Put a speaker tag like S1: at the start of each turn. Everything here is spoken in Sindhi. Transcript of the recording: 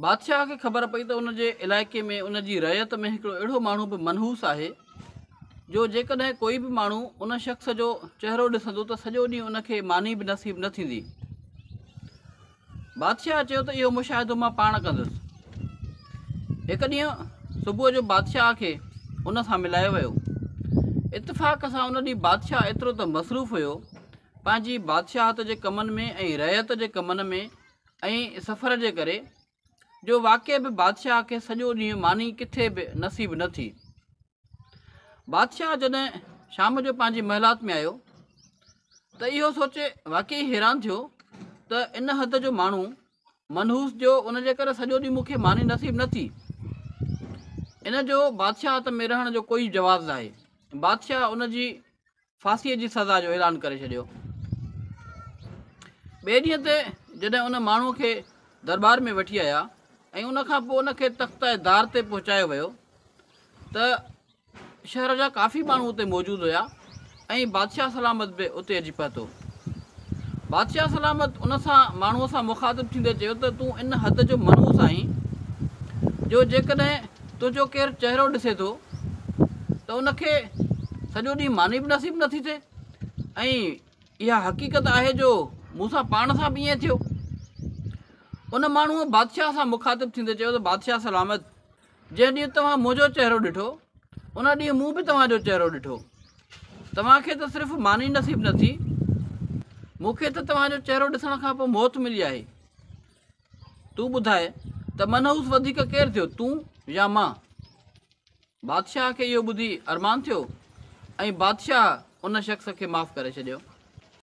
S1: بادشاهه کي خبر پئي ته ان جي علائقي ۾ ان جي رعيت ۾ هڪڙو اهڙو ماڻهو به منحوس آهي جو جيڪڏهن ڪوئي به ماڻهو ان شخص جو چهرو ڏسندو ته سڄو ڏينهن ان کي ماني به نصيب نه ٿيندي. بادشاهه چيو ته اهو مشاهدو مان پاڻ ڪندس. هڪ ڏينهن صبح جو بادشاهه کي ان سان ملايو ويو. اتفاق سان ان ڏينهن بادشاهه ايترو ته مصروف هيو پنهنجي بادشاهت جي ڪمن ۾ ۽ رعيت جي ڪمن ۾ ۽ سفر جي ڪري جو واقعي به بادشاهه کي سڄو ڏينهن ماني ڪٿي به نصيب نه ٿي. بادشاهه جڏهن شام جو پنهنجي محلات ۾ آيو ته اهو سوچي واقعي حيران ٿيو ته ان حد جو ماڻهو منحوس جو ان جي ڪري سڄو ڏينهن مون کي ماني نصيب نه ٿي. ان جو بادشاهت ۾ رهڻ جو ڪوئي جواز ناهي. بادشاهه ان جي ڦاسيء جي سزا جو اعلان ڪري ڇڏيو. ٻئي ڏينهن تي جڏهن ان ماڻهوء کي درٻار ۾ وٺي آيا ۽ ان کان پوء ان کي تخته دار تي پهچايو ويو ته شهر جا ڪافي ماڻهو اتي موجود هيا ۽ بادشاهه سلامت به اتي اچي پهتو. بادشاهه سلامت ان سان ماڻهوء سان مخاطب ٿيندي چيو ته تون ان حد جو منحوس آهين جو جيڪڏهن تنهنجو ڪير چهرو ڏسي ٿو ته ان کي سڄو ڏينهن ماني به نصيب نٿي ٿئي ۽ اها حقيقت آهي جو مون سان پاڻ سان به ائين ٿيو. ان ماڻهوء بادشاهه سان مخاطب ٿيندي چيو ته بادشاهه سلامت! جنهن ڏينهن توهان منهنجو چهرو ڏٺو، ان ڏينهن مون به توهان جو چهرو ڏٺو. توهان کي ته صرف ماني نصيب نه ٿي، مون کي ته توهان جو چهرو ڏسڻ کان پوء موت ملي آهي. تون ٻڌاء ته منحوس وڌيڪ ڪير ٿيو، تون يا مان؟ بادشاهه کي اهو ٻڌي ارمان ٿيو ۽ بادشاهه ان شخص کي معاف ڪري ڇڏيو.